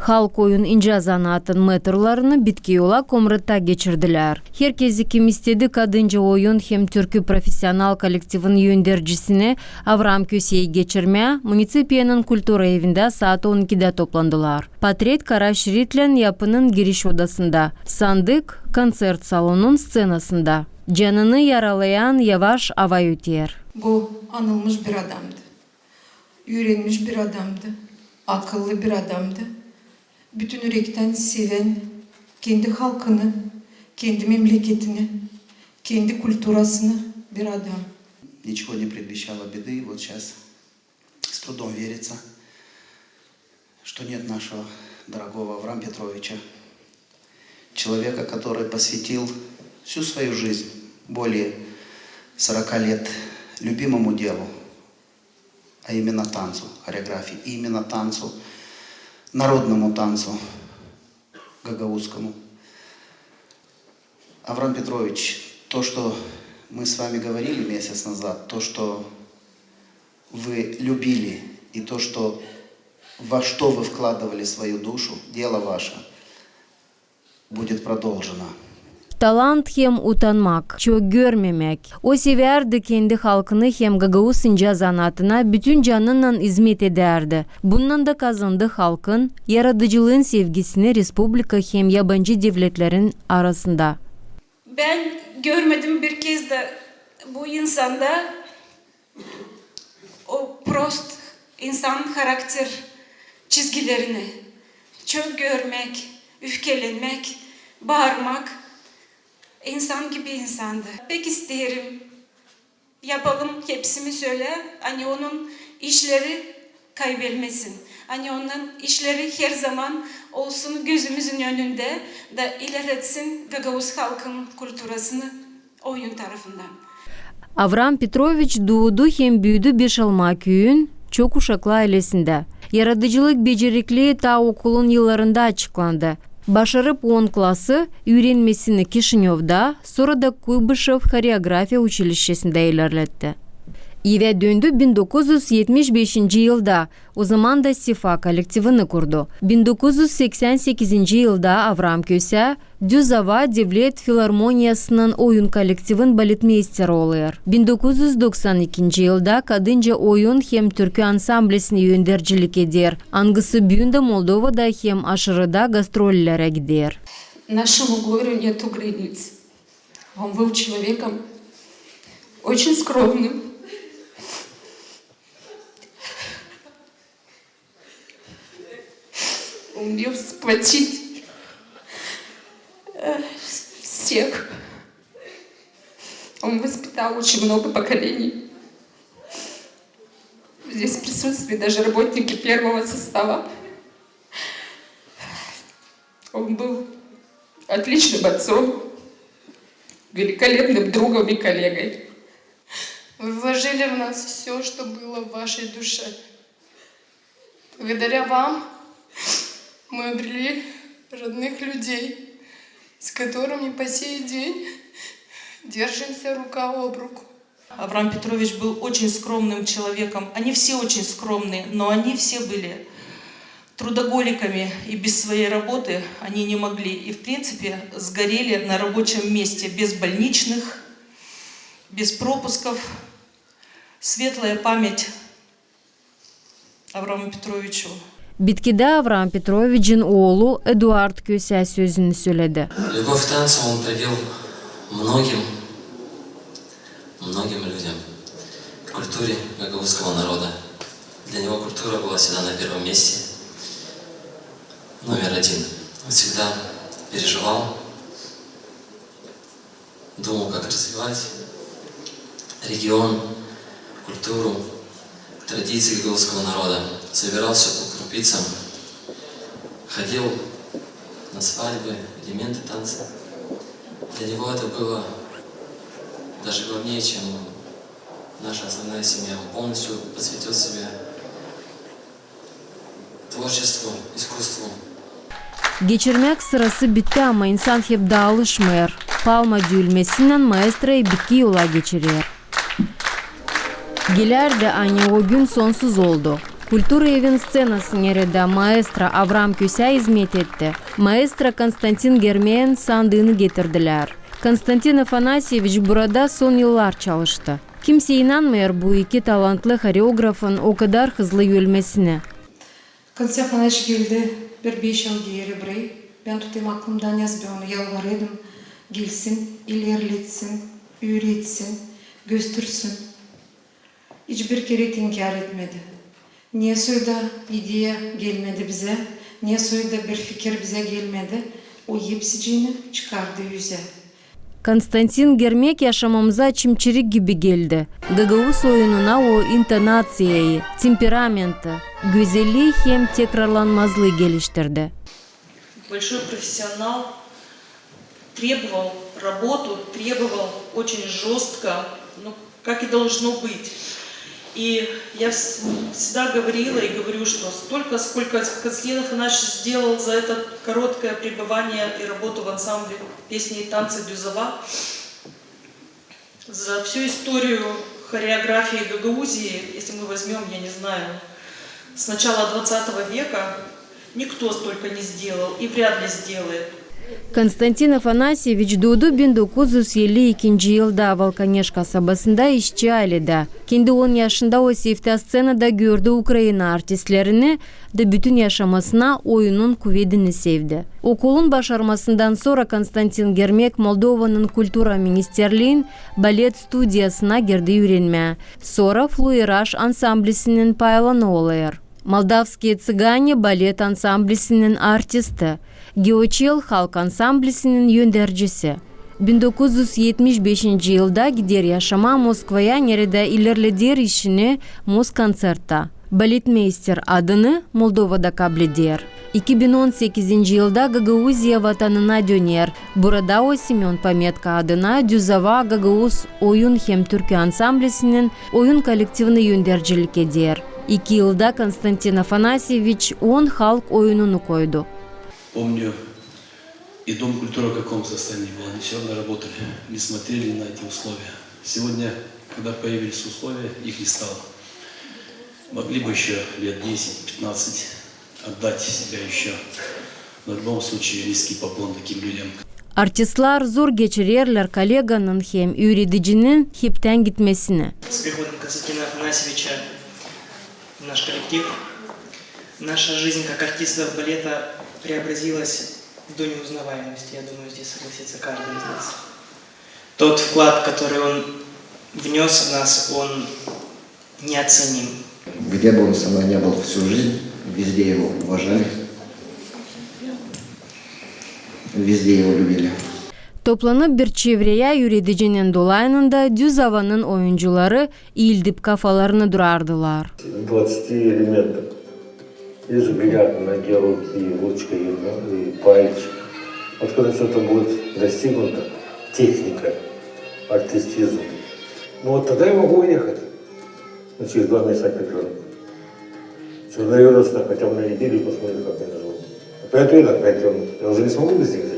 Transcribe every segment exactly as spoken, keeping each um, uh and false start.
Halk oyun incä zanaatın metrlarını bitki yola Komratta geçirdilär. Herkezi, kim istedi kadınca oyun hem türkü profesional kolektivin öndercisini Avraam Köseyi geçirmää municipiyanın kultura evindä saat on ikidä toplandılar. Potret kara şiritlän yapının giriş odasında, sandık konţert salonun sţenasında. Canını yaralayan yavaş ava öter. Bu anılmış bir adamdı. Üürenmiş bir adamdı. Akıllı bir adamdı. Bütün ürektän sevän kendi halkını, kendi memleketini, kendi kulturasını bir adam. Ничего не предвещало беды, и вот сейчас с трудом верится, что нет нашего дорогого Авраама Петровича, человека, который посвятил всю свою жизнь, более сорока лет, любимому делу, а именно танцу, хореографии, именно танцу, народному танцу гагаузскому. Авраам Петрович, то, что мы с вами говорили месяц назад, то, что вы любили, и то, что, во что вы вкладывали свою душу, дело ваше будет продолжено. Talant hem utanmak, çok görmemäk. O sevärdi kendi halkını hem gagauz incä zanaatına bütün canınnan izmet edärdi. Bunnan da kazandı halkın, yaradıcılıın sevgisini respublika hem yabancı devletlerin arasında. Bän görmedim bir kez dä bu insanda o prost insan harakter çizgilerini. Çok görmäk, üfkelenmäk, baarmak. İnsan gibi insandı. Pek isteerim, yapalım hepsimiz ölä, ani onun işleri kaybelmesin. Ani onun işleri herzaman olsun gözümüzün önündä da ilerletsin gagauz halkın kulturasını oyun tarafından. Avraam Petroviç duudu hem büüdü Beşalma küüyün çok uşaklı aylesindä. Yaradıcılık becerikli taa okulun yıllarında açıklandı. Başarıp on klası, üürenmesini Kişinövda, sora da Kuybışev horeografiya uçilişçesindä ilerletti. Evä döndü bin dokuz üz etmiş beşinci yılda, o zaman da Sefa kolektivini kurdu. Bin dokuz üz seksän sekizinci yılda Avraam Kösä Düz Ava devlet filarmoniyasının oyun kolektivin baletmeysteri olêr. Bin dokuz üz doksan ikinci yılda kadınca oyun hem türkü ansamblesini öndercilik eder, angısı büün dä Moldovada hem aşırıda gastrollerä gider. Нашему горю нету границ. Он был человеком очень скромным. Он умел сплотить, э, всех. Он воспитал очень много поколений. Здесь присутствуют даже работники первого состава. Он был отличным отцом, великолепным другом и коллегой. Вы вложили в нас всё, что было в вашей душе. Благодаря вам мы обрели родных людей, с которыми по сей день держимся рука об руку. Авраам Петрович был очень скромным человеком. Они все очень скромные, но они все были трудоголиками, и без своей работы они не могли. И, в принципе, сгорели на рабочем месте, без больничных, без пропусков. Светлая память Аврааму Петровичу. Bitkidä Avraam Petroviçin oolu Eduard Kösä sözünü söledi. Любовь к танцу он привил многим, многим людям, к культуре гагаузского народа. Для него культура была всегда на первом месте, номер один. Он всегда переживал, думал, как развивать регион, культуру, традиции гагаузского народа. Собирал всё по крупицам, ходил на свадьбы, элементы танца. Для него это было даже главнее, чем наша основная семья. Он полностью посвятил себя творчеству, искусству. Geçirmäk sırası bitti, ama insan hep daalışmêêr. Palma düülmesinnän maestroyı bitki yola geçirer. Gelärdä, ani o gün sonsuz oldu. Kultura evin sţenası, neredä maestro Avram Kösä izmet etti, maestro Konstantin Germekän sandıını getirdilär. Konstantin Afanasyeviç burada son yıllar çalıştı. Kimsey inanmêêr bu iki talantlı horeografın o kadar hızlı ölmesinä. Konstantin Afanasyeviç geldi bir beş-aldı ay burayı. Bän tutêrım aklımda, nasıl bän onu yalvarêrdım, gelsin, ilerletsin, üüretsin, göstersün. İçbir kerä inkär etmedi. Ne soyda ideya gelmedi bizä, ne soyda bir fikir bizä gelmedi, o hepsicini çıkardı üzä. Konstantin Germek yaşamamıza çimçirik gibi geldi. Gagauz oyununa o intonaţiyayı, temperamenti, gözellii hem tekrarlanmazlıı geliştirdi. Большой профессионал, требовал работу, требовал очень жёстко, ну, как и должно быть. И я вс-, всегда говорила и говорю, что столько, сколько Константин Афанасьевич сделал за это короткое пребывание и работу в ансамбле песни и танца «Дюзова», за всю историю хореографии Гагаузии, если мы возьмём, я не знаю, с начала двадцатого века, никто столько не сделал и вряд ли сделает. Konstantin Afanasyeviç doodu bin dokuz üz elli ikinci yılda Valkaneş kasabasında işçi ailedä. Kendi on yaşında o seftä sţenada gördü Ukraina artistlerini da bütün yaşamasına oyunun kuvedini sevdi. Okulun başarmasından sora Konstantin Germek Moldovanın kultura ministerliin balet studiyasına girdi üürenmää. Sora Fluiraş ansamblisinin paylanı olêr. Moldavskiye tsigane balet ansamblisinin artisti, Geoçel halk ansamblisinin öndercisi. Bin dokuz üz etmiş beşinci yılda gider yaşamaa Moskvaya, neredä ilerleder işini Moskonţertta. Baletmeister adını Moldovada kableder. İki bin on sekizinci yılda Gagauziya vatanına döner. Burada o Semön Pametka adına Düzova gagauz oyun hem türkü ansamblisinin oyun kollektivini öndercilik eder. İki yılda Konstantin Afanasyeviç on halk oyununu koydu. Помню, и Дом культуры в каком состоянии был, они всё равно работали, не смотрели на эти условия. Сегодня, когда появились условия, их не стало. Могли бы ещё лет десять-пятнадцать отдать себя ещё. Но в любом случае низкий поклон таким людям. Artistlär zor geçirerlär kolleganın hem üüredicinin heptän gitmesini. С приходом Константина Афанасьевича в наш коллектив наша жизнь как артистов балета преобразилась до неузнаваемости. Я думаю, здесь согласится каждый из нас. Тот вклад, который он внёс в нас, он неоценим. Где бы он со мной не был всю жизнь, везде его уважали, везде его любили. Toplanıp bir çevreyä üüredicinin dolayında Düzovanın oyuncuları iildip kafalarını durardılar. Двадцати элементов. И взгляд, ноги, руки, ручка, и, и пальчик. Вот когда всё это будет достигнуто, техника, артистизм, ну вот тогда я могу уехать. Ну, через два месяца опять вернусь. Всё, наверное, сюда хотя бы на неделю посмотрю, как они живут. Опять уеду, опять вернусь. Я уже не смогу без них жить.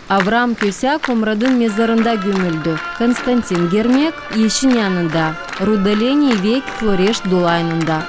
Avram Kösä Komradın mezarında gömüldü. Konstantin Germek eşin yanında, Rudoleniye veki Floreşt dolayında.